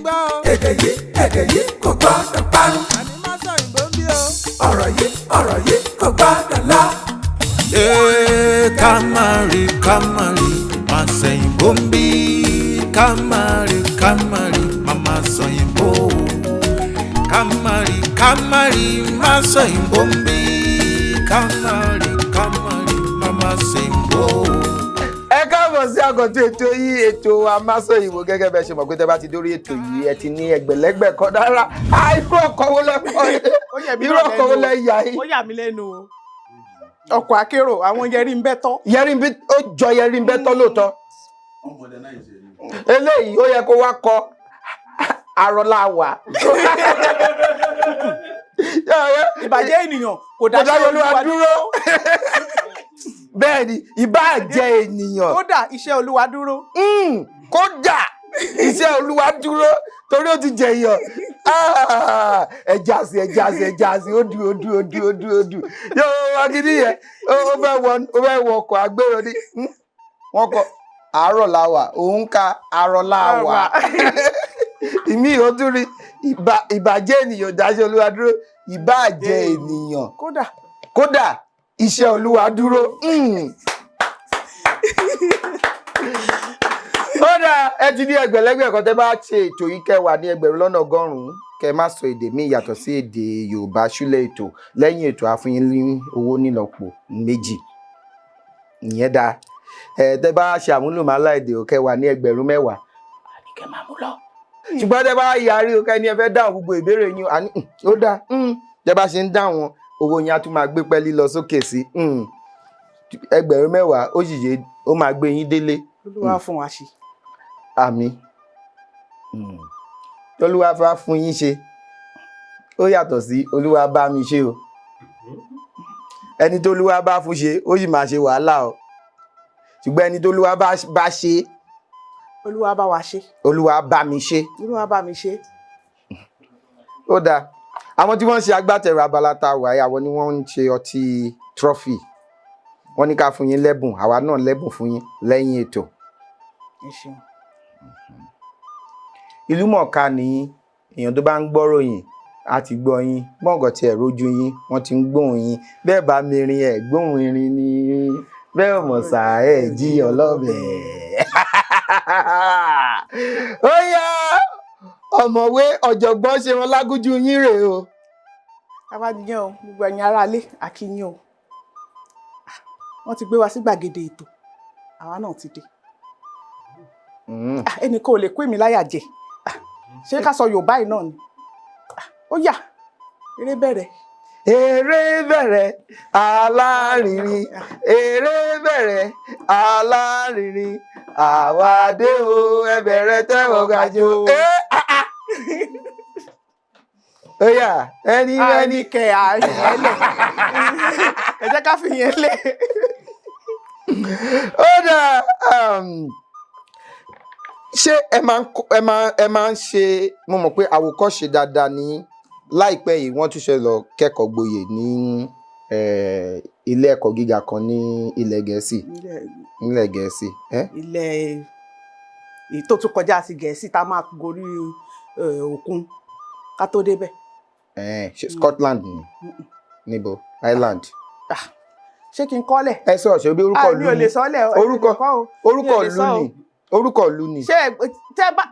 Gbọ́ o. Èdè yìí, èdè yìí kò gbọ́dọ̀ parun. Àní má sọ òyìnbó ń bí o. Ọ̀rọ̀ yìí, ọ̀rọ̀ yìí kò gbọ́dọ̀ lọ. Ee, ká má rí, ká má rí, má sẹ̀yìnbó ń bí. Ká má rí, ká má rí, má má sọ̀yìnbó. Ká má rí, ká má rí, má sọ̀yìnbó ń bí. Ká má rí, ká má rí, má má sẹ̀yìnbó. Ẹ káàbọ̀ sí àkọ́tún ètò yìí, ètò Amásòyìnbó. Gẹ́gẹ́ bẹ́ẹ̀ ṣe mọ̀ pé tẹ́ bá ti dórí ètò yìí, ẹ ti ní ẹgbẹ̀lẹ́gbẹ̀ kan dára. Irú ọkọ̀ wo lẹ́kọ̀ọ́? Ó yà mí Irú náà ọkọ̀ wo lẹ́nu o. lẹ́ yà yìí? Ó yà mí lẹ́nu o, ọkọ̀ akérò àwọn yẹrí ń bẹ́ tọ́. Yẹrí ń bí, ó jọ yẹrí ń bẹ́ tọ́ lóòótọ́. Eléyìí ó yẹ kó wá kọ arọláwà. Ìbàjẹ́ ènìyàn kò Kò dáṣẹ́ dáṣẹ́ Olúwa dúró. Bẹ́ẹ̀ ni, ìbáà jẹ́ ènìyàn. Kódà iṣẹ́ Olúwa dúró. Kódà iṣẹ́ Olúwa dúró torí ó ti jẹyàn. Ah, ẹja sí, ẹja sí, ẹja sí, ó dùn, ó dùn, ó dùn, ó dùn, ó dùn. Yóò wá gidi yẹn, ó fẹ́ wọ ọkọ̀ agbéró ní wọ́n kọ àárọ̀ la wà, òun ka àárọ̀ la wà. Ìmí ò tún rí ìbàjẹ́ ènìyàn dáṣẹ́ Olúwa dúró, ìbáà jẹ́ ènìyàn. Kódà. Kódà iṣẹ́ Olúwa dúró. Kódà ẹ ti ní ẹgbẹ̀lẹ́gbẹ̀ kan tẹ́ bá ṣe ètò yìí, kẹwàá ní 100,000 kẹ má sọ èdè míì yàtọ̀ sí èdè Yorùbá ṣúlẹ̀ ètò. Lẹ́yìn ètò, àfihàn ní owó nílọ́po méjì. Ìyẹn dáa. Ẹ tẹ́ bá ṣe àmúlùmálà èdè, ò kẹwàá ní 10,000 Àní kẹ́ máa mú lọ. Ṣùgbọ́n tẹ́ bá yarí o, kẹ́ni ẹ fẹ́ dáhùn gbogbo ìbéèrè yín, àní ó dáa. Tẹ́ bá ṣe ń dáhùn wọn, owó yín á tún máa gbé pẹ́ẹ́lí lọ sókè sí 10,000. Ó sì yé, ó máa gbé yín délé. Olúwa fún wa ṣe. Àmín. Tolúwa bá fún yín ṣe, ó yàtọ̀ sí Olúwa bá mi ṣe o. Ẹni tolúwa bá fún ṣe, ó sì máa ṣe wàhálà o, ṣùgbọ́n ẹni tolúwa bá ṣe. Olúwa bá wa ṣe. Olúwa bá mi ṣe. Olúwa bá mi ṣe. Ó dáa. Àwọn tí wọ́n ń ṣe agbátẹrù abala tá a wà yìí, àwọn ni wọ́n ń ṣe ọtí Trophy. Wọ́n ní ká fún yín lẹ́bùn, àwa náà lẹ́bùn fún yín lẹ́yìn ètò. Ẹ ṣeun. Ìlú mọ̀ọ́ká ni èèyàn tó bá ń gbọ́ròyìn á ti gbọ́ yín gbọ̀ngàn tí ẹ̀ rójú yín, wọ́n ti ń gbóhùn yín. Bẹ́ẹ̀ bá mirin ẹ̀ gbóhùn irin ni, bẹ́ẹ̀ mọ̀ sá ẹ̀ jí ọlọ́bẹ̀. Ó yá, ọ̀mọ̀wé ọ̀jọ̀gbọ́n ṣe wọn lágúnjú yín rèé o. Àwa nìyẹn o. Gbogbo ẹ̀yin aráalé, a kí yín o. Wọ́n ti gbé wa sí gbàgede ètò, àwa náà ti dé. Ah, ẹnìkan ò lè kó èmi láyà jẹ. Ah, ṣé ká sọ Yorùbá yìí náà ni? Ah, ó yá, eré bẹ̀rẹ̀. Eré bẹ̀rẹ̀ alárinrin, eré bẹ̀rẹ̀ alárinrin, àwa dé o, ẹ bẹ̀rẹ̀ tẹ́wọ̀ gbàjọ. Ah, ah. Ó yá, ẹni ẹni. Ẹni kẹ àárín yẹn lẹ, ẹ jẹ́ ká fi yẹn lẹ̀. Ó dà, ṣé ẹ máa ń ṣe, mo mọ̀ pé àwòkọ́ṣe dáadáa ní. Láìpẹ́ yìí, wọ́n tún ṣe lọ kẹ́kọ̀ọ́ gboyè ní ilé ẹ̀kọ́ gíga kan ní ilẹ̀ Gẹ̀ẹ́sì, nílẹ̀ Gẹ̀ẹ́sì. Ilẹ̀ èyí tó tún kọjá sí Gẹ̀ẹ́sì tá a máa gorí òkun ká tó débẹ̀. Ṣé Scotland ni? Níbo? Ireland? Ah, ṣé kí n kọ́lẹ̀? Ẹ sọ, ṣe bí orúkọ Ah, mi ìlú ò ni? lè sọ́lẹ̀ o, Orúkọ ẹ lè kọ́ o. Orúkọ Mi ò lè ìlú sọ o. ni, orúkọ ìlú ni. Ṣé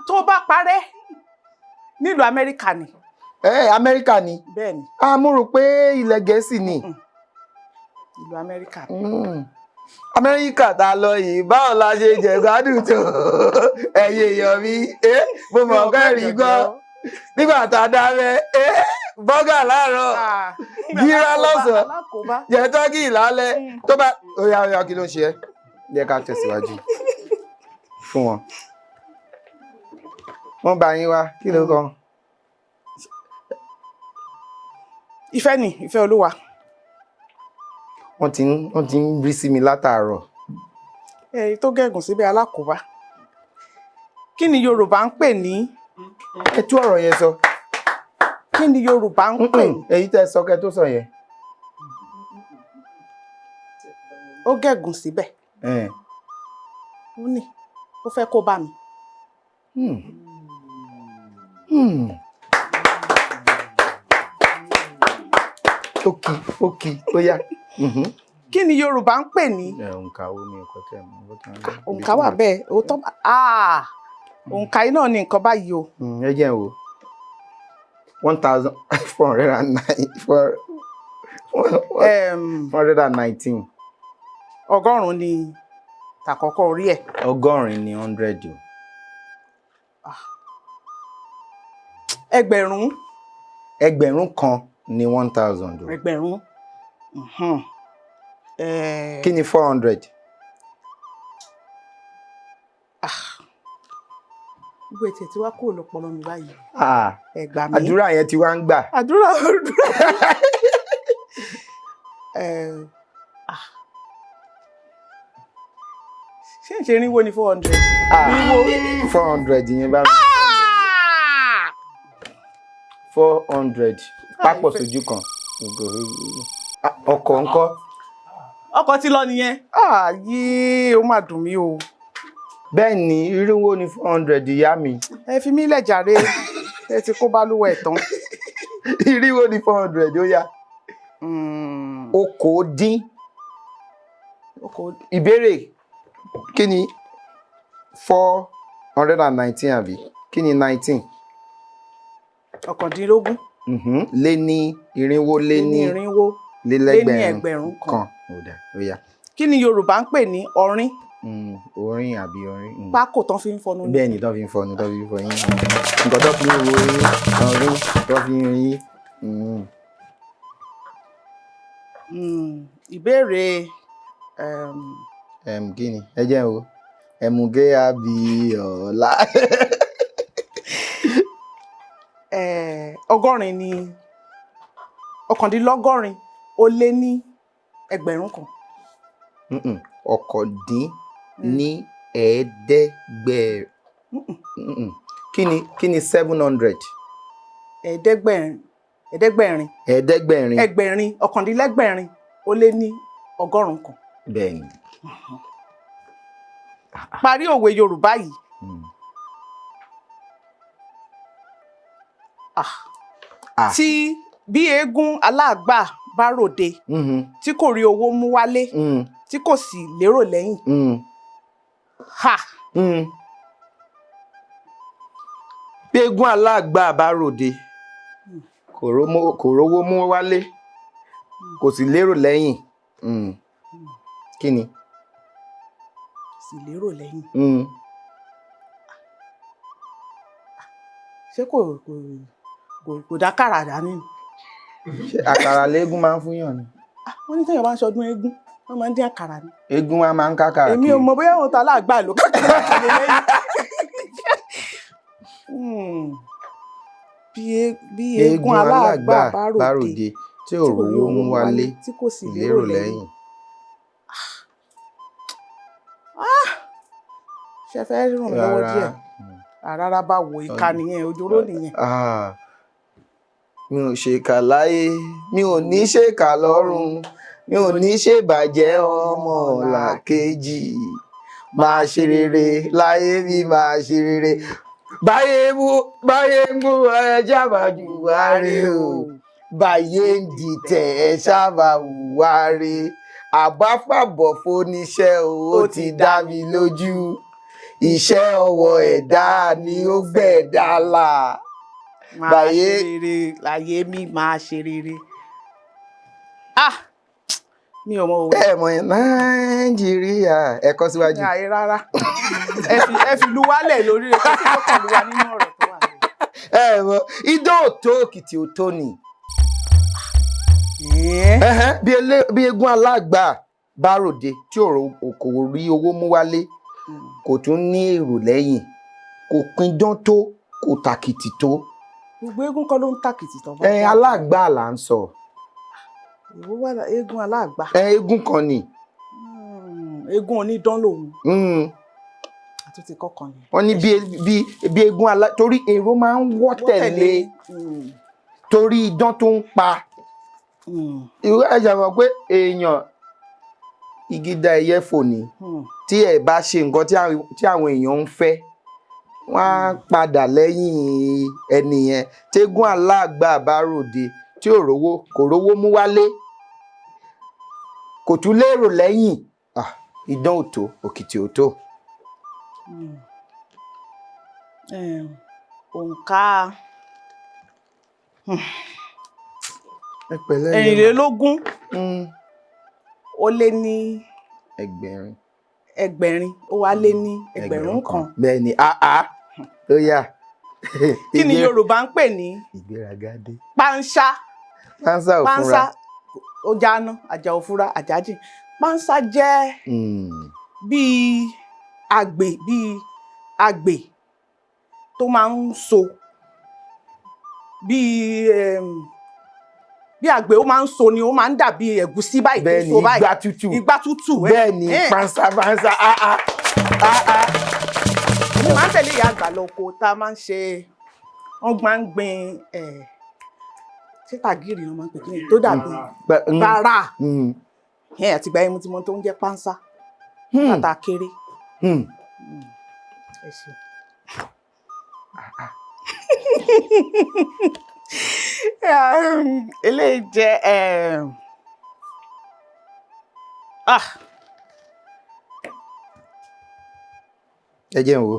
tó bá parẹ́, nílùú Amẹ́ríkà ni. Amẹ́ríkà ni? Bẹ́ẹ̀ ni. Ah, mo rò pé ilẹ̀ Gẹ̀ẹ́sì ni. Ìlú Amẹ́ríkà ni. Amẹ́ríkà tá a lọ yìí, báwo la ṣe jẹ gbádùn tó, ẹ̀yin èèyàn mi? Mo mọ̀ kẹ́rì gbọ́ nígbà tá a dábẹ́ burger láàárọ̀, Ah, gíra lọ́sàn-án, alákòóbá. Jẹ turkey lálẹ́. Tó bá ó yá, ó yá, kí ló ń ṣe ẹ́? Jẹ́ ká tẹ̀síwájú fún wọn. Wọ́n bá yín wá, kí ló kàn? Ìfẹ́ ni, ìfẹ́ Olúwa. Wọ́n ti ń rí sí mi látàárọ̀. Èyí tó gẹ̀gùn síbẹ̀, alákòóbá. Kí ni Yorùbá ń pè ní Ẹ tú ọ̀rọ̀ yẹn sọ. Kí ni Yorùbá ń pè ní Èyí tẹ́ sọ kẹ́ tó sọ yẹn. Ó gẹ̀gùn síbẹ̀. Ó ní ó fẹ́ kó bá mi. Ókì ókì, ó yá. Kí ni Yorùbá ń pè ní Òǹkà wo mi ò kọ́ tẹ̀ mọ́. Òǹkà wà bẹ́ẹ̀, òótọ́. Ah, òǹkà yìí náà ni nǹkan báyìí o. Ẹ jẹ́ n wò, 1409, 419. 100 ni tàkọ́kọ́ orí ẹ̀. 80 ni 100 o. 1000. 1000 ni 1000 o. 1000. Kí ni 400? Gbogbo ètò tí wàá kúrò lọ́pọlọ mi báyìí. Ah, Ẹ gbà mí. Àdúrà yẹn ti wá ń gbà. Àdúrà, àdúrà. Ah. Ṣé ń ṣe 400 ni 400? 400 yẹn bá 400 pápọ̀ sójú kan. Ah, ọkọ̀ ńkọ́? Ọkọ̀ ti lọ nìyẹn. Ah, yéé, ó mà dùn mí o. Bẹ́ẹ̀ ni, 400 ni 400, ìyá mi. Ẹ fi mí lẹ̀ jàre, ẹ ti kó bálúwẹ̀ tán. 400 ni 400, ó yá. Okòó dín. Okòó. Ìbéèrè, kí ni 419, àbí kí ni 19? 19. Lé ní 400 lé ní 400 lé lé ní lẹ́gbẹ̀rún 1000. kan. Ó dà, ó yá. Kí ni Yorùbá ń pè ní ọrín? Orin àbí orin. Pákó tán fi ń fọnu ni. Bẹ́ẹ̀ ni, tó fi ń fọnu, tó fi ń fọyín, nǹkan tó fi ń ro eyín, orin tó fi ń rin. Ìbéèrè Kí ni ẹ jẹ́ o, ẹ̀mùgé àbí ọ̀la. 80 ni 89 ó lé ní 1000. Ọ̀kàndín ní ẹ̀ẹ́dẹ́gbẹ̀rún. Kí ni 700? 500, 700. 700. 800, 889 ó lé ní 100. Bẹ́ẹ̀ ni. Parí òwe Yorùbá yìí. Ah. Ah. Tí bí eégún aláàgbà bá ròde tí kò rí owó mú wálé, tí kò sì lérò lẹ́yìn. Ha! Bí eégún aláàgbà bá ròde, kò rówó mú wálé, kò sì lérò lẹ́yìn. Kí ni? Sì lérò lẹ́yìn. Ṣé kò dákàrà dání ni? Ṣé àkàrà léégún máa ń fún yàn ni? Ah, wọ́n ní téèyàn bá ń ṣọdún eégún, wọ́n máa ń dín àkàrà ni. Eégún wa máa ń kákàrà Èmi ò kiri. mọ̀ bóyá àwọn tó aláàgbà ló kákàrà kiri lẹ́yìn. Bí eégún aláàgbà bá ròde tí ò tí kò rí rówó mú wálé, tí kò sì lérò lẹ́yìn. Ṣe fẹ́ ràn mí lọ́wọ́ Rárá. díẹ̀? Rárá bá wo, ìka nìyẹn, òjòrò nìyẹn. Ah, mi ò ṣèkà láyé, mi ò ní ṣèkà lọ́run, mi ò ní ṣèbàjẹ́ ọmọ làkejì, máa ṣe rere láyé mi, máa ṣe rere báyé mú, báyé mú ẹ ṣáàbà jù wá rí o, báyé ń dìtẹ̀ ẹ ṣáàbà wá rí, àbáfàbọ̀ foníṣẹ́ o, ó ti dá mi lójú, iṣẹ́ ọwọ́ ẹ̀dá ni ó gbẹ̀dá là. Máa Báyé- ṣe rere láyé mi, máa ṣe rere. Ah, mi ò mọ òwe. Ẹ mọ̀ yẹn, Nàìjíríà, ẹ kọ síwájú. Ní àyè rárá, ẹ fi lu wálẹ̀ lórí rẹ̀, kó sì tó kàn lu wa nínú ọ̀rọ̀ tó wà lórí. Ẹ mọ̀ idán òtó òkìtì òtó ni. Ẹhẹ́n, bí eégún alágbà bá ròde tí kò rí owó mú wálé, kò tún ní èrò lẹ́yìn, kò pindán tó, kò tàkìtì tó. Gbogbo eégún kọ́ ló ń tàkìtì tán. Ẹ alágbà là ń sọ. Ìwọ wà eégún aláàgbà. Ẹ eégún kan ni. Eégún onídán lòun. Àtúntì kọkàn ni. Wọ́n ní bí eégún alá torí èrò máa ń wọ́ tẹ̀lé torí idán tó ń pa. Ìwé ẹ̀jẹ̀ mọ̀ pé èèyàn igi dá ẹyẹ fò ní, tí ẹ bá ṣe nǹkan tí àwọn èèyàn ń fẹ́, Wọ́n á padà lẹ́yìn ẹni yẹn. Tégún aláàgbà bá ròde tí ò rówó, kò rówó mú wálé, kò tún lérò lẹ́yìn. Ah, idán ò tó, òkìtì ò tó. Òǹkà Ẹ pẹ̀lẹ́ yẹn. 24 ó lé ní 8,000. 8,000, ó wá lé ní 1,000. Bẹ́ẹ̀ ni, àá ó yá. Kí ni Yorùbá ń pè ní Ìgbéraga dé. Pánsá. Pánsá ò Pánsá fúnra. Ó jáná, àjà òfúra, àjájì. Pánsá jẹ́ bíi àgbè, bíi àgbè tó máa ń so, bíi àgbè, ó máa ń so ni, ó máa ń dàbí ẹ̀gúsí báyìí tó Bẹ́ẹ̀ ni. So báyìí. Igbá tútù. Igbá tútù. Bẹ́ẹ̀ ni. Pánsá, pánsá, àá àá. Èmi máa ń tẹ̀lé ìyá àgbà lọ oko tá a máa ń ṣe, wọ́n máa ń gbin ṣé tàgìrì ni wọ́n máa ń pè, kí ni tó dàbí bàrà ẹ̀. Àtìgbà yẹn mo ti mọ tó ń jẹ́ pánsá bàtà kéré. Ẹ ṣeun. Eléyìí jẹ́ ah. Ẹ jẹ́ n wò.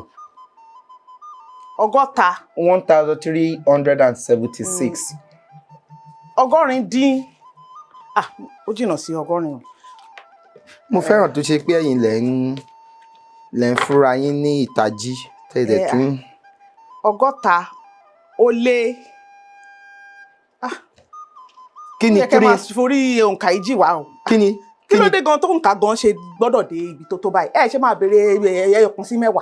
60. 1376. 80 dín, ah, ó jìnnà sí 80 o. Mo fẹ́ràn tó ṣe pé ẹ̀yin lẹ̀ ń fúnra yín ní ìtají tẹ̀lẹ̀ tún. 60 ó lé, ah. Kí ni Ó yẹ kẹ́ three máa forí òǹkà yìí jì wá o. Kí ni? Kí ló dé gan tó òǹkà gan ṣe gbọ́dọ̀ dé ibi tó tó báyìí? Ẹ ṣe máa béèrè ẹyọkan sí 10.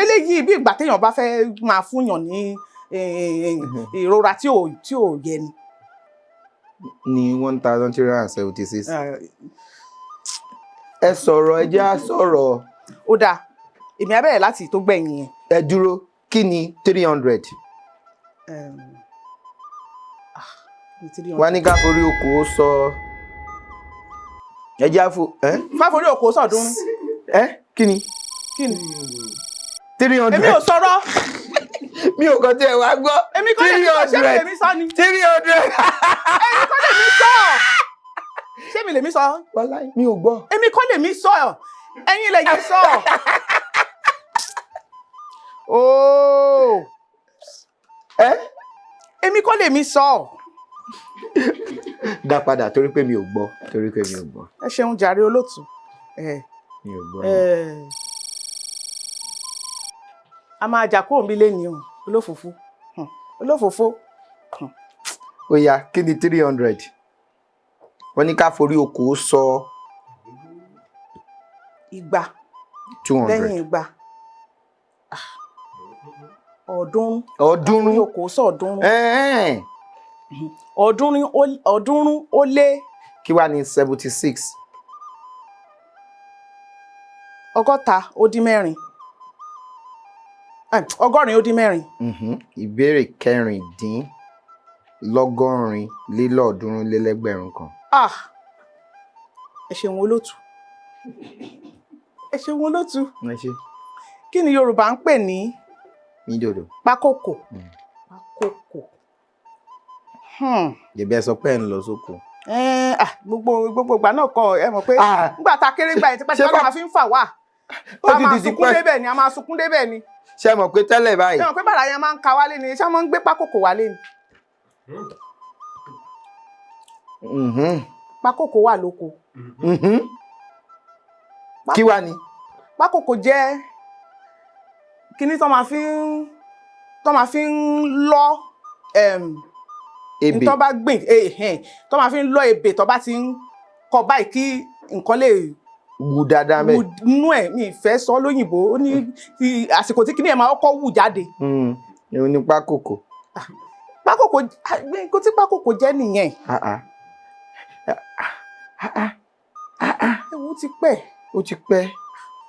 Eléyìí, bí ìgbà téèyàn bá fẹ́ máa fúnyàn ní ìrora tí ò yẹ ni. Ní 1376. Ẹ sọ̀rọ̀, ẹ jẹ́ á sọ̀rọ̀. Ó dáa, èmi á bẹ̀rẹ̀ láti tó gbẹ̀yìn yẹn. Ẹ dúró, kí ni 300? Ah, ní 300. Wọ́n ní ká forí oko sọ. Ẹ jẹ́ á fo ẹ́. Fáforí òkò sọ̀dún. Ẹ kí ni? Kí ni? 300. Èmi ò sọ̀rọ̀. Mi ò kàn tí ẹ wá gbọ́. Èmi kọ́ lèmi sọ, ṣé mi lèmi sọ ni? 300. Èmi kọ́ lèmi sọ, ṣé mi lèmi sọ? Wàláì, mi ò gbọ́. Èmi kọ́ lèmi sọ, ẹ̀yin lẹ̀yin sọ. Ooo. Ẹ Èmi kọ́ lèmi sọ. Dá padà, torí pé mi ò gbọ́, torí pé mi ò gbọ́. Ẹ ṣeun jàre, olóòtú. Mi ò gbọ́. A máa jà kúrò níbí lẹ́ni o, olófòfó. Olófòfó. Ó yá, kí ni 300? Wọ́n ní ká forí oko sọ. 200. 200. Lẹ́yìn 200. Ah. 300. 300. Yóò kó sọ̀ọ́dúnrún. Ẹ̀ẹ́n. 300 ó lé. Kí wàá ní 76? 64, 84. Ìbéèrè 386. Ah, ẹ ṣeun olótù, ẹ ṣeun olótù. Ẹ ṣe. Kí ni Yorùbá ń pè ní Ní dòdò. Pákòkò? Pákòkò. Jẹ̀bi ẹ sọ pé ẹ ń lọ sóko. Ah, gbogbo ìgbà náà kọ́, ẹ mọ̀ pé Ah. nígbà tá a kéré gbà yẹn, tipẹ́tipẹ́ Ṣé ló máa fi ń fà wá. Ó A ti máa di sunkún tipẹ́. débẹ̀ ni, a máa sunkún débẹ̀ ni. Ṣé ẹ mọ̀ pé tẹ́lẹ̀ báyìí. Ṣé mọ̀ pé bàrà yẹn máa ń ka wálé ni? Ṣé wọ́n máa ń gbé pákòkò wálé ni? Pákòkò wà lóko. Kí wàá ní? Pákòkò jẹ́ kíní tó máa fi ń lọ Ebè. Tó bá gbìn, tó máa fi ń lọ ebè, tó bá ti ń kọ báyìí kí nǹkan lè Wù dáadáa wù mẹ́. nú ẹ̀. Mi ì fẹ́ sọ lóyìnbó, ó ní àsìkò tí kíní ẹ̀ máa kọ́kọ́ wù jáde. Ìhun ní pákòkò. Pákòkò, nǹkan tí pákòkò jẹ́ nìyẹn. Ah, ah. Ah, ah. Ewu ti pẹ́. Ó ti pẹ́.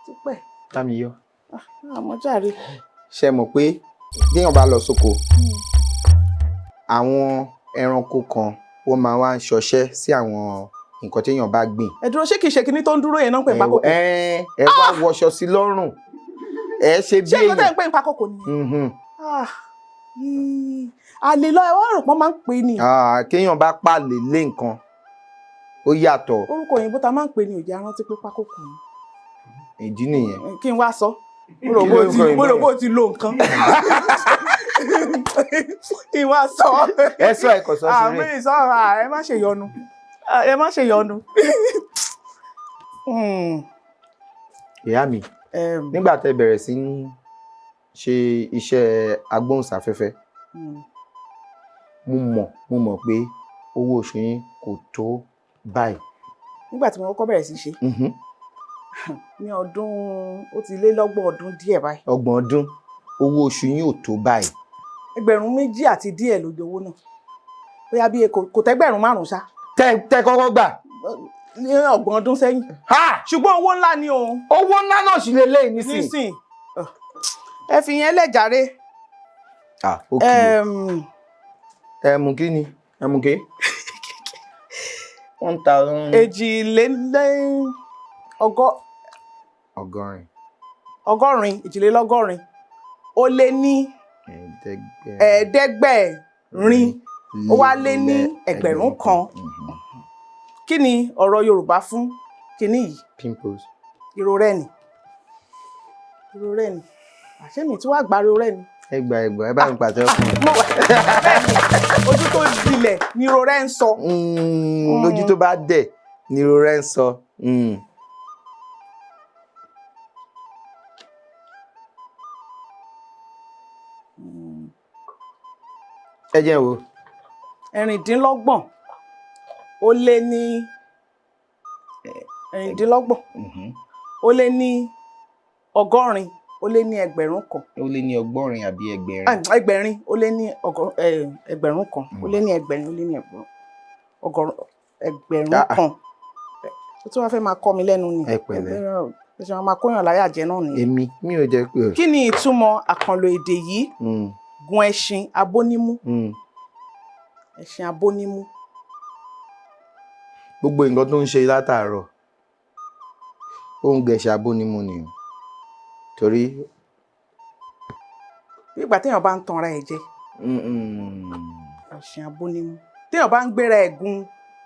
Ti pẹ́. Támi yọ. Àmọ́ jàre. Ṣé mọ̀ pé téèyàn bá lọ sóko, àwọn ẹranko kan, wọ́n máa wá ń ṣọṣẹ́ sí àwọn nǹkan téèyàn bá gbìn. Ẹ dúró, ṣé kìí ṣe kíní tó ń dúró yẹn náà ń pè ní pákòkò? Ẹ ẹ wá wọṣọ sí lọ́rùn. Ẹ ṣe bí Ṣé nǹkan tẹ́ èèyàn. ń pè ní pákòkò nìyẹn? Mhm. Ah, yìí. Àlè lọ, ẹ wọ́n rò pọ́n máa ń pè ní. Ah, kéèyàn bá pàlè lé nǹkan, ó yàtọ̀. Orúkọ òyìnbó tá a máa ń pè ní òjì arántí pé pákòkò ni. Ìdí nìyẹn. Kí n wá sọ. Mo rò Kí bó ló ń ti kọ òyìnbó mo rò yẹn? bó ti lo nǹkan. Kí n wá sọ. Ẹ sọ, ẹ kò sọ Àmì ṣeré. ìsọ̀rọ̀, ẹ má ṣe yọnu. Ẹ má ṣe yọnu. Ìyá mi, nígbà tẹ́ bẹ̀rẹ̀ sí ń ṣe iṣẹ́ agbóhùnsáfẹ́fẹ́, mo mọ̀ pé owó oṣù yín kò tó báyìí. Nígbà tí mo kọ́kọ́ bẹ̀rẹ̀ sí ṣe ní ọdún, ó ti lé lọ́gbọ̀n ọdún díẹ̀ báyìí. 30 ọdún, owó oṣù yín ò tó báyìí. 2,000 àti díẹ̀ lójú owó náà, bóyá bí kò tẹ́gbẹ̀rún 5 ṣá. Tẹ kọ́kọ́ gbà. Ní 30 ọdún sẹ́yìn. Ha! Ṣùgbọ́n owó ńlá ni o. Owó ńlá náà sì lè léyìí nísìn. Nísìn, ẹ fi yẹn lẹ̀ jàre. Ah, ó kì í. Ẹmu kí ni? Ẹmu ké? 1,000. Èjìlélẹ́ ọgọ́ 80. 80, 82 ó lé ní 500. 500, ó wá lé ní 1,000. Kí ni ọ̀rọ̀ Yorùbá fún kinní yìí? Pimples. Ìrorẹ́ ni, ìrorẹ́ ni. Àṣé mi tí wàá gbà ìrorẹ́ ni. Ẹ gbà, ẹ gbà, ẹ bá mi pàtẹ́wọ́ fún Mo wà bẹ́ẹ̀ ni, ojú tó dilẹ̀ ni ìrorẹ́ ń sọ. Lójú tó bá dẹ̀ ni ìrora ń sọ. Ẹ jẹ́ wo. 26 ó lé ní 26 ó lé ní 80 ó lé ní 1,000. Ó lé ní 80 àbí 800? Ah, 800 ó lé ní 1,000, ó lé ní 800, ó lé ní 1,000, 100, 1,000 Ah, ah. kan. Ó tún wá fẹ́ máa kọ́ mi lẹ́nu ni. Ẹ pẹ̀lẹ́. Ẹ ṣe máa kóyàn láyà jẹ náà ni. Èmi mi ò jẹ́ pé. Kí ni ìtumọ̀ àkànlò èdè yìí? Gun ẹṣin abónímú. Ẹṣin abónímú. Gbogbo nǹkan tó ń ṣe látàárọ̀, ó ń gẹ̀ṣẹ̀ abónímú ni o, torí. Bí ìgbà téèyàn bá ń tanra ẹ̀ jẹ. Ẹṣin abónímú, téèyàn bá ń gbéra ẹ̀ gun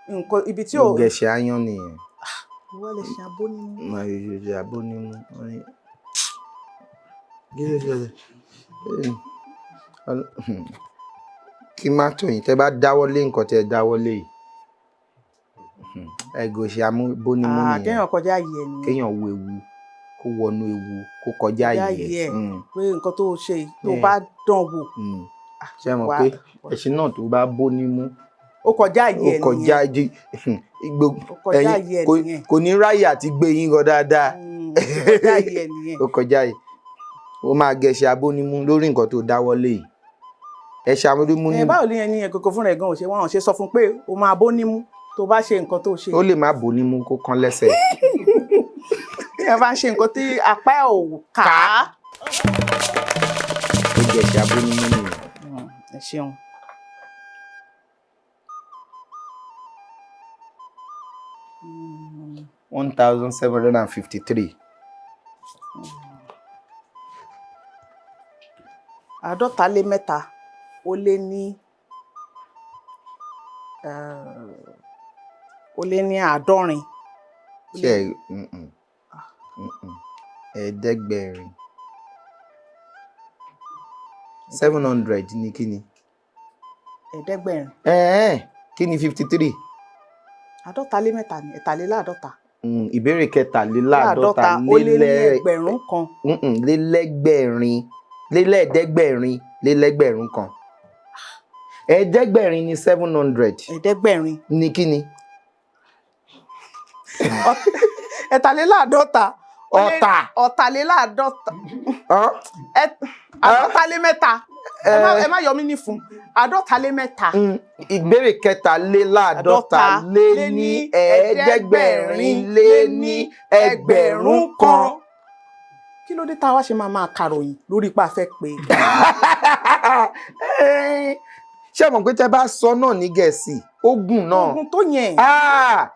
nǹkan ibi tí ò. Ó gẹ̀ṣẹ̀ áyán nìyẹn. Ìwọ lè ṣe abónímú. Máa ṣe abónímú. Wọ́n ní kí ló ṣẹlẹ̀? Kí má tòyìn, tẹ́ bá dáwọ́ lé nǹkan tẹ́ dáwọ́ lé yìí, ẹ gòṣe abónímú Ah, nìyẹn. Kéèyàn kọjá yìí ẹ nìyẹn. Kéèyàn wo ewu, kó wọnú ewu, kó kọjá Kọjá yìí yìí ẹ. ẹ. Pé nǹkan tó ṣe yìí, tó bá dán wò. Ṣé ẹ mọ̀ Wà pé ẹṣin náà tó bá bó nímú, Ó kọjá ó yìí ẹ nìyẹn. kọjá Ó kọjá ẹ̀yin yìí ẹ nìyẹn. kò ní ráyè àti gbé yín gan dáadáa. Ó kọjá yìí ẹ nìyẹn. Ó kọjá yìí, ó máa gẹṣẹ abónímú lórí nǹkan tó dáwọ́ lé yìí, ẹṣin abónímú Ẹ ní. báwo ni ẹni yẹn kòkó fúnra ẹ̀ gan ò ṣe wọn ò ṣe sọ fún pé o máa bó nímú tó bá ṣe nǹkan tó ṣe? Ó lè má bò nímú, kó kán lẹ́sẹ̀. Téèyàn bá ń ṣe nǹkan tí apá ẹ̀ ò ká. Ó gẹṣẹ abónímú nìyẹn. Ẹ ṣeun. 1,753. 53 ó lé ní 70. Ṣe ẹ 700, 700 ní kí ni? 700. Ẹ̀ẹ́n, kí ni 53? 53 ní 53. Ìbéèrè 53 Láàdọ́ta ó lé ní lélẹ́ 1,000. Lélẹ́gbẹ̀rin, lélẹ́ẹ̀ẹ́dẹ́gbẹ̀rin, lélẹ́gbẹ̀rún kan. 700 ní 700. 700. Ní kí ni? 53. Ọ̀tà. 53. Ọ́n? 53. Ẹ má yọ mí ní fún 53. Ìbéèrè 53 lé ní 700 lé ní 1,000. Kí ló dé tá a wá ṣe máa máa kàròyìn lórí ipa fẹ́ pé? Ṣé ẹ mọ̀ pé tẹ́ bá sọ náà ní Gẹ̀ẹ́sì, ó gùn náà. Ogun tó yẹn. Ah!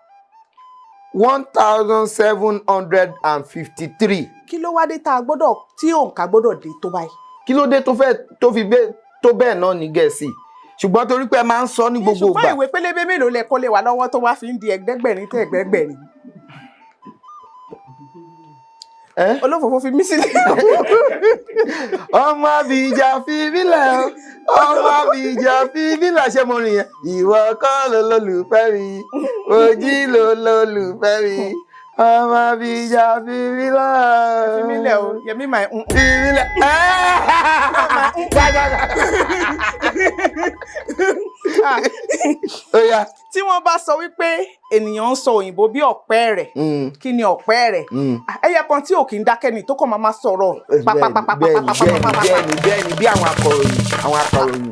1753. Kí ló wá dé tá a gbọ́dọ̀ tí òǹkà gbọ́dọ̀ dé tó báyìí? Kí ló dé tó fẹ́ tó fi gbé tó bẹ́ẹ̀ náà ní Gẹ̀ẹ́sì, ṣùgbọ́n torí pé ẹ máa ń sọ ní gbogbo Ṣùgbọ́n ìgbà. ìwé pélébé mélòó lẹ kó lé wa lọ́wọ́ tó wá fi ń di ẹgbẹ̀gbẹ̀rin tẹ́ ẹgbẹ̀gbẹ̀rin? Ẹ́? Olófòfó fi mí sílẹ̀. Ọmọ àbíjà fi bílẹ̀ o, ọmọ àbíjà fi bílẹ̀, ṣé mo rìn yẹn? Ìwọ kọ́ ló lólùfẹ́ mi, ojí ló lólùfẹ́ mi, ọmọ àbíjà fi bílẹ̀. Fi mí lẹ̀ o, Yẹmí máa ń Fi bílẹ̀. Ó yá. Tí wọ́n bá sọ wípé ènìyàn ń sọ òyìnbó bí ọ̀pẹ rẹ̀, kí ni ọ̀pẹ rẹ̀? Ẹyẹ kan tí ò kì í dákẹ́ ni, tó kàn máa máa sọ̀rọ̀ Bẹ́ẹ̀ni, bẹ́ẹ̀ni, pàpàpàpàpàpàpàpà. bẹ́ẹ̀ni, bẹ́ẹ̀ni, bí àwọn akọ̀ròyìn, àwọn akọ̀ròyìn.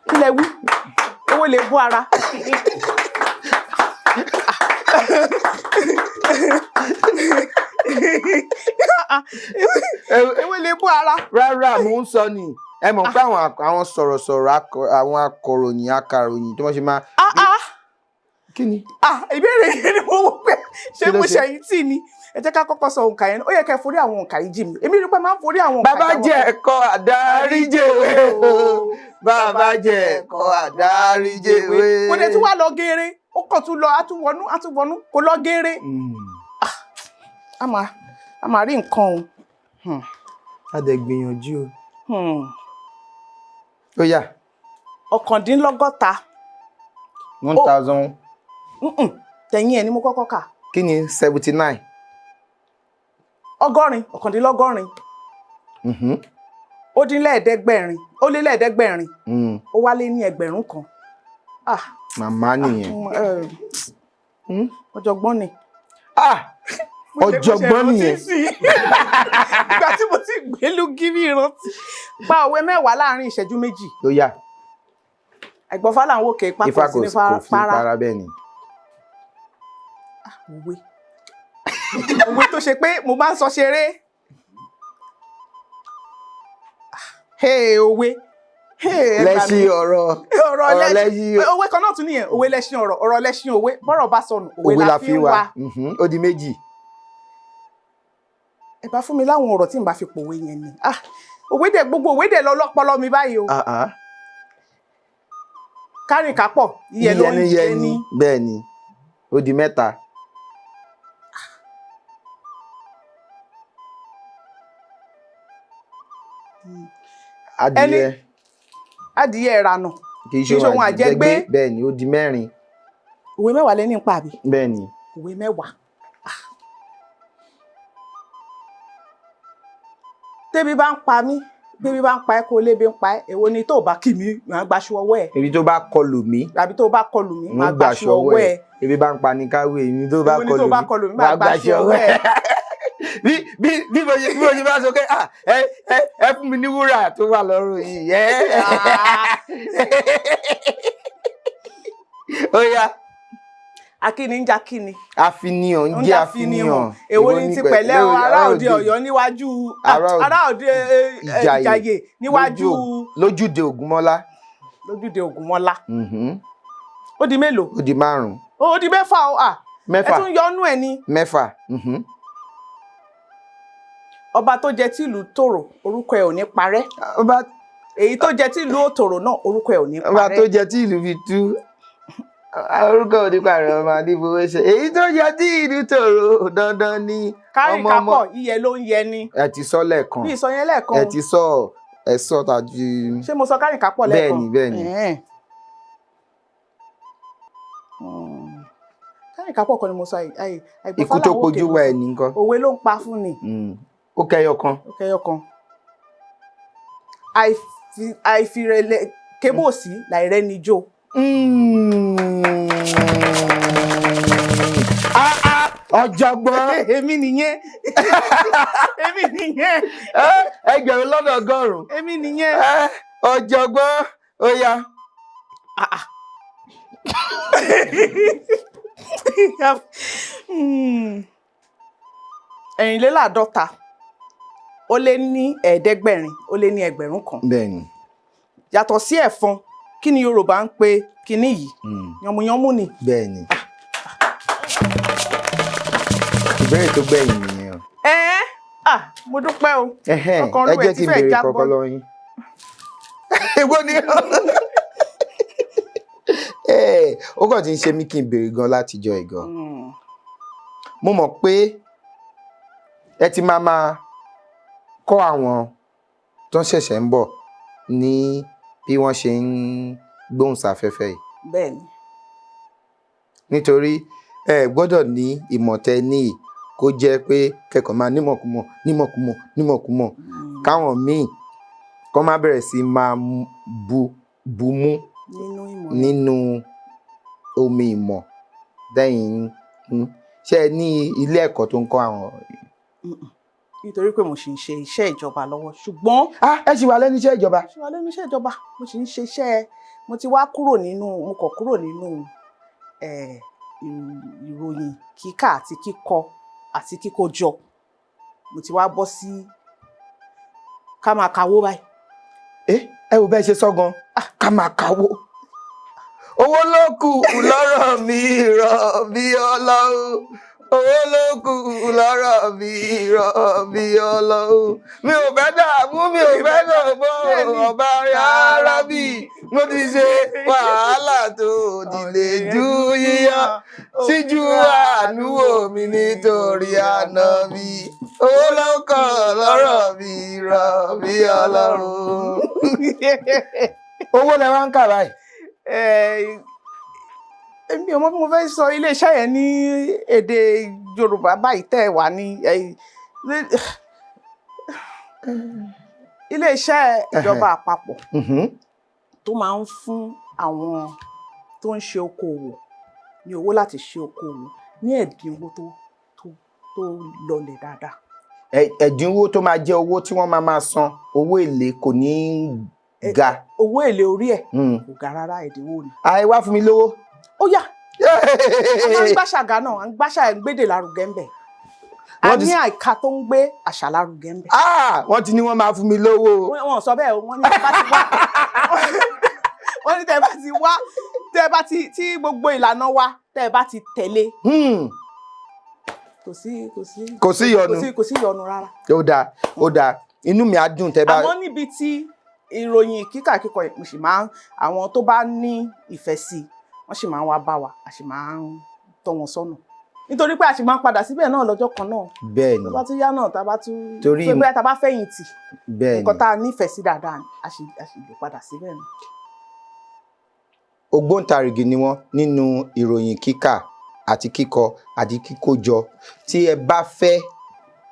Kí lẹ wí? Owó lè bú ara. Ewé lè bú ara. Rárá, mò ń sọ ni, ẹ mọ̀ pé àwọn sọ̀rọ̀sọ̀rọ̀, àwọn akọ̀ròyìn, akàròyìn tí wọ́n ṣe máa. Ah ah. Kí ni? Ah, ìbéèrè yẹn ni mo wò pé ṣé Kí ló mo ṣe? ṣẹ̀yìn tì ní. Ẹ jẹ́ ká kọ́kọ́ sọ òǹkà yẹn. Ó yẹ kẹ́ forí àwọn òǹkà yìí jì mí. Èmi rí pé máa ń forí àwọn òǹkà Bàbá jáwọ́. jẹ́ ẹ̀kọ́ àdáríjèwé o, bàbá jẹ́ ẹ̀kọ́ àdáríjèwé. Kò dé tún wá lọ geere, ó kàn tún lọ, àtúwọnú àtúwọnú, kò lọ geere. A máa rí nǹkan o. A dẹ̀ gbìyànjú o. Ó yá. 59. 1000. Tẹ̀yìn ẹ̀ ni mo kọ́kọ́ kà. Kí ni 79? 80, 89. Ó dín lẹ́ẹ̀ẹ́dẹ́gbẹ̀rin, ó lé lẹ́ẹ̀ẹ́dẹ́gbẹ̀rin, ó wá lé ní 1000. Ah. Màmá nìyẹn. Ọ̀jọ̀gbọ́n ni. Ah, Mo ṣe ọ̀jọ̀gbọ́n rántí nìyẹn. sí i. Ìgbà tí mo ti gbé lúgírí ìrántí. Pa òwe 10 láàrin ìṣẹ́jú 2. Ó yá. Àìgbọ́fá là ń wòkè, ipa Ifá kò sí ní kò fi para. para, bẹ́ẹ̀ ni. Òwe. Òwe tó ṣe pé mo máa ń sọ ṣeré. Hey, òwe. Hey, ẹ gbà mí. Lẹ́sìn ọ̀rọ̀. Ọ̀rọ̀ ọ̀rọ̀ lẹ́ṣin. Lẹ́ṣin. Òwe kan náà tún nìyẹn, òwe lẹ́ṣin ọ̀rọ̀, ọ̀rọ̀ lẹ́ṣin òwe, bọ́rọ̀ bá sọnù, òwe Òwe la fi ń wá. Ó di 2. Ẹ bá fún mi láwọn ọ̀rọ̀ tí n bá fi pòwe yẹn ni. Ah, òwe dẹ̀, gbogbo òwe dẹ̀ lọ lọ́pọlọ mi báyìí o. Ah, ah. Kárìn kápọ̀, iyẹ̀ ló ń jẹ ní. Bẹ́ẹ̀ ni, ó di 3. Adìyẹ Adìyẹ ìrànà kì í kì í ṣe ṣe ohun àjẹgbé. Bẹ́ẹ̀ ni, ó di 4. Òwe 10 lẹ́ni pa àbí? Bẹ́ẹ̀ ni. Òwe 10. Ah. Tẹ́bi bá ń pa mí, bébí bá ń pa ẹ́, kó lébi ń pa ẹ́, èwo ni tó bá kì mí, màá gbaṣọ ọwọ́ ẹ̀? Ibi tó bá kọlù mí, Àbí tó bá kọlù mí, ń màá gbaṣọ gbàṣọ ọwọ́ ọwọ́ ẹ̀. ẹ̀. Ibi bá ń pa ní káwé, ibi tó bá Èwo ni tó kọlù bá mí, kọlù mí, màá gbaṣọ ọwọ́ ẹ̀. Bí mo ṣe bá sọ pé, ah, ẹ fún mi ní wúrà tó wà lọ́rùn yìí ẹ. Ó yá. Akíni ń jakíni. Àfihàn ń Ń jẹ́ já àfihàn. Èwo ni ti pẹ̀lẹ́ o, ará òde Ọ̀yọ́ níwájú Ará òde- ará òde Ìjàyè níwájú lójúde Ògúnmọ́lá. Lójúde Ògúnmọ́lá. Ó di mélòó? Ó di 5. Ó di 6 o, à. Ẹ 6. tún yọnú ẹ ni. 6. Ọba tó jẹ tìlú tòrò, orúkọ ẹ̀ ò ní parẹ́. Ọba Èyí tó jẹ tìlú òtòrò náà, orúkọ ẹ̀ ò ní ọba parẹ́. tó jẹ tí ìlú fi tú, orúkọ òdìpá rẹ ọmọ adébówó ṣe, èyí tó jẹ tí ìlú tòrò, dandan ni. Kárìn Ọmọ ọmọ kápọ̀, iyẹ̀ ló ń yẹ ni. Ẹ ti sọ lẹ́ẹ̀kan. Bí ìsọ yẹn lẹ́ẹ̀kan. Ẹ ti sọ, ẹ sọ tàbí. Ṣé mo sọ kárìn kápọ̀ lẹ́ẹ̀kan? Bẹ́ẹ̀ni, bẹ́ẹ̀ni. Ẹ̀hẹ́n. Kárìn kápọ̀ kọ́ ni mo sọ, àìgbọ́fá Ikú tó làwọn òkè pojú ló wa sọ. ẹ nìkan. Òwe ló ń pa fún ni. Ó kẹyọ kan. Ó kẹyọ kan. Àìfirẹ̀lẹ̀ kébòsí láìrẹ́nijó. Ah, ah, ọ̀jọ̀gbọ́n. Èmi nìyẹn, èmi nìyẹn. 1,100,000. Èmi nìyẹn. Ọ̀jọ̀gbọ́n, ó yá. Ah, ah. 54 ó lé ní 700 ó lé ní 1000. Bẹ́ẹ̀ni. Yàtọ̀ sí ẹ̀fọn, kí ni Yorùbá ń pe kinní yìí? Yànmùyánmú ni. Bẹ́ẹ̀ni. Ìbéèrè tó gbẹ̀yìn nìyẹn o. Ẹ ah, mo dúpẹ́ o. Ẹhẹ́n, Ọkàn ẹ olúwẹ̀ jẹ́ ti kí n fẹ́ béèrè jábọ́. kọ́kọ́ lọ́wọ́ yín. Èwo ni ó kàn ti ń ṣe mí kí n béèrè gan látijọ́ ìgan. Mo mọ̀ pé ẹ ti máa máa kọ́ àwọn tó ń ṣẹ̀ṣẹ̀ ń bọ̀ ní bí wọ́n ṣe ń gbóhùnsáfẹ́fẹ́ yìí. Bẹ́ẹ̀ni. Nítorí ẹ gbọ́dọ̀ ní ìmọ̀ tẹ́ ní yìí kó jẹ́ pé kẹ́kọ̀ọ́ máa nímọ̀kúmọ̀ nímọ̀kúmọ̀ nímọ̀kúmọ̀, káwọn míì kọ́ má bẹ̀rẹ̀ sí máa bu mú nínú ìmọ̀ nínú omi ìmọ̀ dẹ́yìn ń ṣe. Ẹ ní ilé ẹ̀kọ́ tó ń kọ́ àwọn? Nítorí pé mo sì ń ṣe iṣẹ́ ìjọba lọ́wọ́, ṣùgbọ́n Ah, ẹ ṣì wà lẹ́nu iṣẹ́ ìjọba. Mo ṣì wà lẹ́nu iṣẹ́ ìjọba, mo sì ń ṣe iṣẹ́. Mo ti wá kúrò nínú, mo kọ̀ kúrò nínú ìròyìn kíkà àti kíkọ àti kíkójọ. Mo ti wá bọ́ sí ká máa kawó báyìí. Ẹ ẹ wò bẹ́ẹ̀ ṣe sọ gan, ká máa kawó. Owó ló kù lọ́rọ̀ mi rọ̀ bí ọlọ́run, owó ló kù lọ́rọ̀ mi rọ̀ bí ọlọ́run. Mi ò fẹ́ dààmú, mi ò fẹ́ dààmú ọba rárá bí mo ti ṣe wàhálà tó dìde ju yíyan síjú àánú wò mí nítorí àná mi. Owó ló kàn lọ́rọ̀ mi rọ̀ bí ọlọ́run. Owó lẹ wá ń kà báyìí. Èmi ò mọ bí mo fẹ́ sọ iléeṣẹ́ yẹn ní èdè Yorùbá báyìí tẹ́ ẹ wà ní iléeṣẹ́ ìjọba àpapọ̀ tó máa ń fún àwọn tó ń ṣe okòwò ní owó láti ṣe okòwò ní ẹ̀dínwó tó lọlẹ̀ dáadáa. Ẹ̀dínwó tó máa jẹ́ owó tí wọ́n máa máa san, owó èlé kò ní í ga. Owó èlé orí ẹ̀ kò ga rárá, ẹ̀dínwó ni. Àì wá fún mi lówó. Ó yá, a máa ń gbàṣà ga náà, à ń gbàṣà ẹ̀ ń gbédè lárugẹ ń bẹ̀. A Wọ́n ti ní àìka tó ń gbé àṣà lárugẹ ń bẹ̀. Ah, wọ́n ti ní wọ́n máa fún mi lówó. Wọ́n sọ bẹ́ẹ̀ o, wọ́n ní tẹ́ bá ti wá, wọ́n ní tẹ́ bá ti wá, tẹ́ bá ti tí gbogbo ìlànà wa tẹ́ bá ti tẹ̀lé, kò sí Kò sí ìyọnu. Kò sí ìyọnu rárá. Ó dáa, ó dáa, inú mi á dùn tẹ́ bá. Àmọ́ níbi tí ìròyìn kíkà kíkọ, mo sì máa ń, àwọn tó bá ní ìfẹ́ sí i, wọ́n sì máa ń wá bá wa, a sì máa ń tọ́ wọn sọ́nà, nítorí pé a sì máa ń padà síbẹ̀ náà lọ́jọ́ kan náà. Bẹ́ẹ̀ ni. Tó bá tún yá náà, tá a bá tún pé bóyá tá a bá fẹ̀yìntì, Bẹ́ẹ̀ ni. nǹkan tá a nífẹ̀ẹ́ sí dáadáa ni, a sì lè padà síbẹ̀ náà. Ògbóǹtarìgì ni wọ́n nínú ìròyìn kíkà àti kíkọ àti kíkójọ. Tí ẹ bá fẹ́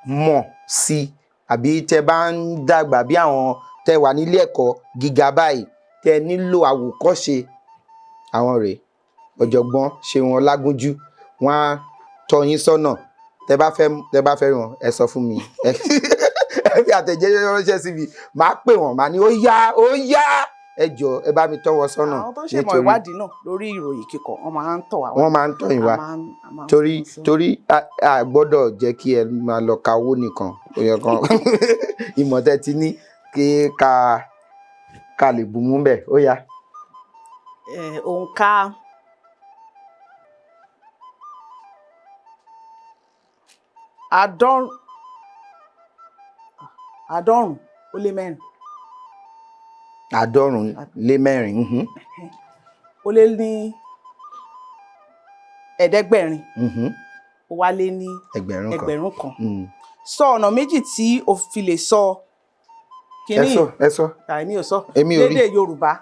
mọ̀ sí i, àbí tẹ bá ń dàgbà bí àwọn tẹ wà nílé ẹ̀kọ́ gíga báyìí, tẹ nílò àwòkọ́ṣe, àwọn rèé, Ọ̀jọ̀gbọ́n Ṣeun Ọlágúnjú, wọ́n á tọ́ yín sọ́nà. Tẹ bá fẹ́ rí wọn, ẹ sọ fún mi, ẹ fi àtẹ̀jẹ́ ránṣẹ́ sí mi, màá pè wọ́n, màá ní ó yá, ó yá, ẹ jọ̀ọ́, ẹ bá mi tọ́ wọn sọ́nà. Àwọn tó ń ṣèmọ̀ ìwádìí náà lórí ìròyìn kíkọ, wọ́n máa ń tọ̀ wá wá. Wọ́n máa ń tọ́ yín wá. A máa ń Torí fún wọn sọ́nà. Torí a gbọ́dọ̀ jẹ́ kí ẹ máa lọ ka owó nìkan. Ó yẹ kan ìmọ̀ tẹ́ ti ní kí ká lè bù mú bẹ̀. Ó yá. Òǹkà 94. 94. Ó lé ní 500. Ó wá lé ní 1,000. 1,000. Sọ ọ̀nà méjì tí o fi lè sọ Ẹ kínní. sọ, ẹ sọ. Àìní ò sọ. Èmi ò rí. Lédè Yorùbá.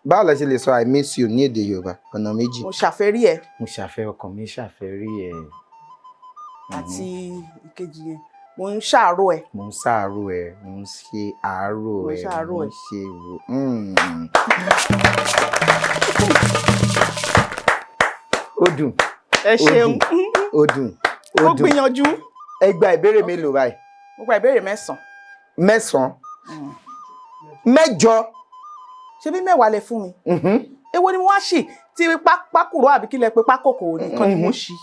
Báwo la ṣe lè sọ "I miss you" ní èdè Yorùbá, ọ̀nà méjì? Mo ṣàfẹ́rí ẹ. Mo ṣàfẹ́, ọkàn mi ṣàfẹ́rí ẹ. Àti ìkejì yẹn, mo ń ṣàárò ẹ. Mo ń ṣàárò ẹ, mo ń ṣe àárò Mo ń ẹ. ṣàárò Mo ń ẹ. ṣe ro. Ó dùn. Ẹ Ó ṣeun. dùn, ó dùn, ó Ó dùn. gbìyànjú. Ẹ gba ìbéèrè mélòó báyìí? Mo gba ìbéèrè 9. Mẹ́sàn-án, mẹ́jọ. Ṣé bí 10 lẹ fún mi? Èwo ni mo wá ṣì tí pákùrọ̀ àbí kí lẹ pé pákòkò nìkan ni mo ṣì?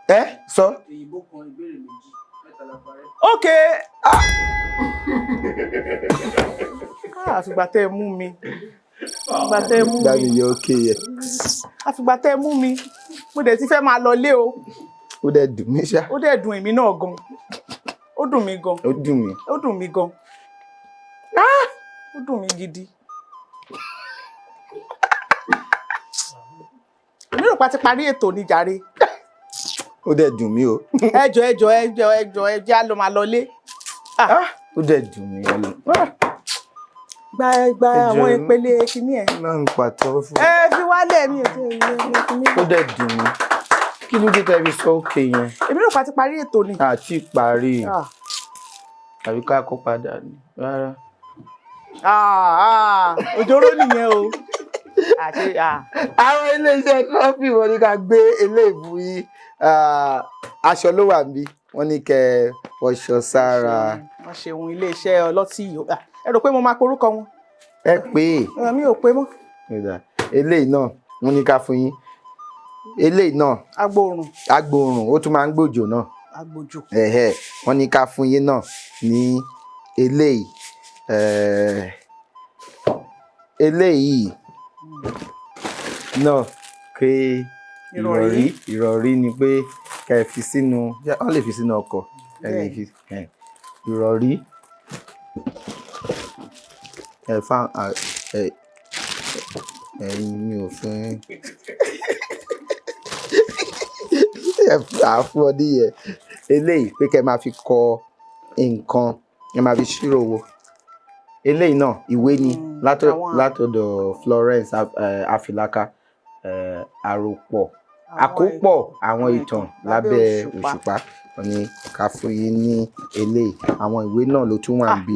Ẹ sọ. Òyìnbó kan, ìbéèrè méjì, mẹ́ta la parẹ́. Ok. Ah, àfìgbà tẹ́ ẹ mú mi, àfìgbà tẹ́ ẹ mú Dábì mi. yẹ ókè yẹ. Àfìgbà tẹ́ ẹ mú mi. Mo dẹ̀ ti fẹ́ máa lọ lé o. Ó dẹ̀ dùn mí ṣá. Ó dẹ̀ dùn èmi náà gan. Ó dùn mí gan. Ó dùn mí. Ó dùn mí gan. Ó dùn mí gidi. Èmi rò pa ti parí ètò ní jàre. Ó dẹ̀ dùn mí o. Ẹjọ ẹjọ ẹjọ ẹjọ ẹjọ á lọ máa lọ lé. Ó dẹ̀ dùn mí Ọlọ́run. Gba gba Ẹ jọ̀ọ́, àwọn ìpele kinní ẹ. Máa ń pàtẹ́wọ́ fún Ẹ fi wálẹ̀ mi ò tí ì kinní. Ó dẹ̀ dùn mí. Kí ló dé tẹ́ fi sọ òkè yẹn? Èmi rò pa ti parí ètò ni. Àti parí. Àbí ká kó padà ni? Rárá. Òjòrò nìyẹn o. Àwọn iléeṣẹ́ trọ́fì wọn ní ká gbé eléèbú yìí, aṣọ ló wà níbí, wọ́n ní kẹ́ wọṣọ sára. Wọ́n ṣe ohun iléeṣẹ́ ọlọ́tí yìí. Ẹ rò pé mo máa porúkọ wọn. Ẹ pé Mi ò pé mọ́. Eléyìí náà wọ́n ní ká fún yín. Eléyìí náà. Agbóòrùn. Agbóòrùn, ó tún máa ń gbòjò náà. Agbòjò. Wọ́n ní ká fún yín náà ní eléyìí. Eléyìí náà pé ìrọ̀rí ìrọ̀rí ni pé kẹ́ ẹ fi sínú, wọ́n lè fi sínú ọkọ̀, ẹ lè fi ìrọ̀rí ẹ fa ẹ̀yin mi ò fún ẹ fún ọ níyẹn. Eléyìí pé kẹ́ ẹ máa fi kọ nǹkan, ẹ máa fi ṣírò owó. Eléyìí náà ìwé ni látọ̀dọ̀ Florence Afilaka, àròpọ̀ àkópọ̀ àwọn ìtàn lábẹ́ òṣùpá. Wọ́n ní ká fún yín ní eléyìí. Àwọn ìwé náà ló tún wà níbí.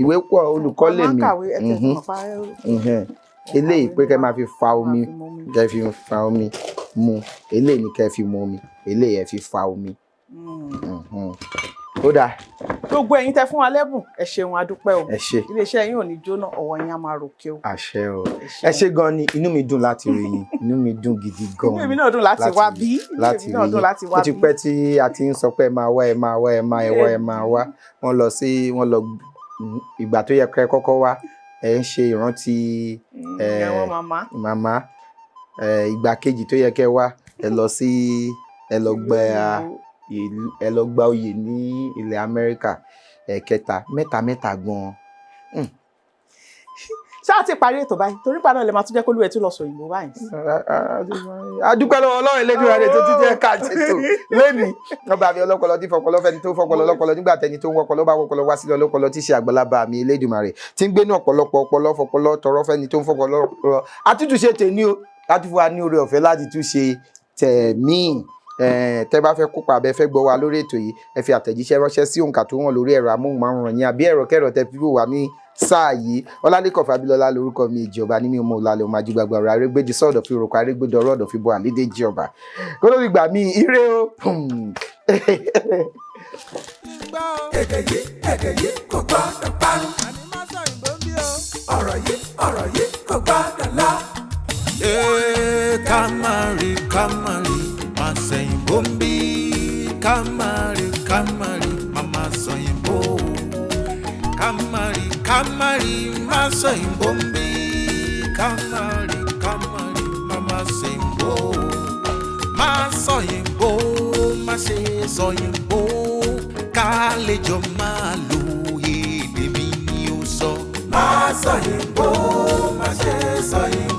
Ìwé pọ̀, olùkọ́ lè mí. Eléyìí pé kẹ́ máa fi fa omi, kẹ́ fi fa omi mu. Eléyìí ni kẹ́ fi mu omi, eléyìí ẹ fi fa omi. Ó dáa. Gbogbo ẹ̀yin tẹ́ fún wa lẹ́bùn, ẹ ṣeun, a dúpẹ́ o. Ẹ ṣé. Iléeṣẹ́ yín ò ní jóná, ọwọ́ yín á máa ròkè o. Àṣẹ o. Ẹ ṣé gan ni, inú mi dùn láti rí yín, inú mi dùn gidi gan. Inú mi náà dùn láti wá bí. Láti rí yín. Ó ti pẹ́ tí a ti ń sọ pé ẹ máa wá, ẹ máa wá, ẹ máa wá, ẹ máa wá. Wọ́n lọ sí, wọ́n lọ ìgbà tó yẹ kẹ́ kọ́kọ́ wá, ẹ ń ṣe ìrántí màmá. Ìgbà kejì tó yẹ kẹ́ wá, ẹ lọ sí, ẹ lọ gbẹ ẹ lọ gba oyè ní ilẹ̀ Amẹ́ríkà. Ẹ̀kẹta mẹ́ta mẹ́ta gan-an. Ṣáà ti parí ètò báyìí torí pa náà lè máa tún jẹ́ kó lú ẹ̀ tún lọ sọ òyìnbó báyìí. A dúpẹ́ lọ́wọ́ Ọlọ́run Elédùmarè tó tún jẹ́ ká ṣètò lónìí. Ọba mi ọlọ́pọlọ tí fọpọlọ fẹ́ni tó fọpọlọ lọ́pọlọ nígbà tẹni tó ń wọpọlọ bá wọpọlọ wá sílẹ̀ ọlọ́pọlọ tí ṣe àgbàlagbà mi Elédùmarè tí ń gbénú ọ̀pọ̀lọpọ̀ ọpọlọ fọpọlọ tọrọ fẹ́ni tó ń fọpọlọ lọ́pọlọ. Àtúntúnṣe tèmi o, láti fún wa ní oore ọ̀fẹ́ láti túnṣe tẹ̀mí. Tẹ́ bá fẹ́ kópa àbẹ́ fẹ́ gbọ́ wa lórí ètò yìí, ẹ fi àtẹ̀jíṣẹ́ ránṣẹ́ sí òǹkà tó wọ̀n lórí ẹ̀rọ amóhùnmáwòrán yín àbí ẹ̀rọ kẹ́rọ tẹ́ fi wò wá ní sáà yìí. Ọlálẹ́kọ̀ Fábílọ́lá lórúkọ mi, ìjọba ní mi ò mọ òlàlẹ̀ ọmọ ajígbàgbà ọ̀rọ̀ arégbèjì sọ̀dọ̀ fi rògbò arégbèdọ̀ ọ̀rọ̀ ọ̀dọ̀ fi bọ àlédè jọba kó ló fi gbà mí ire o. Èdè yìí kò gbọ́dọ̀ parun. Ọ̀rọ̀ yìí kò gbọ́dọ̀ lọ. Ká má rí, ká má rí, máa sẹ̀yìnbó ń bí. Ká má rí, ká má rí, máa sọ̀yìnbó. Ká má rí, ká má rí, máa sọ̀yìnbó ń bí. Ká má rí, ká má rí, máa sẹ̀yìnbó. Máa sọ̀yìnbó, má ṣe sọ̀yìnbó. Ká lè jọ máa lo èdè mi ni ó sọ. Máa sọ̀yìnbó, má ṣe sọ̀yìnbó.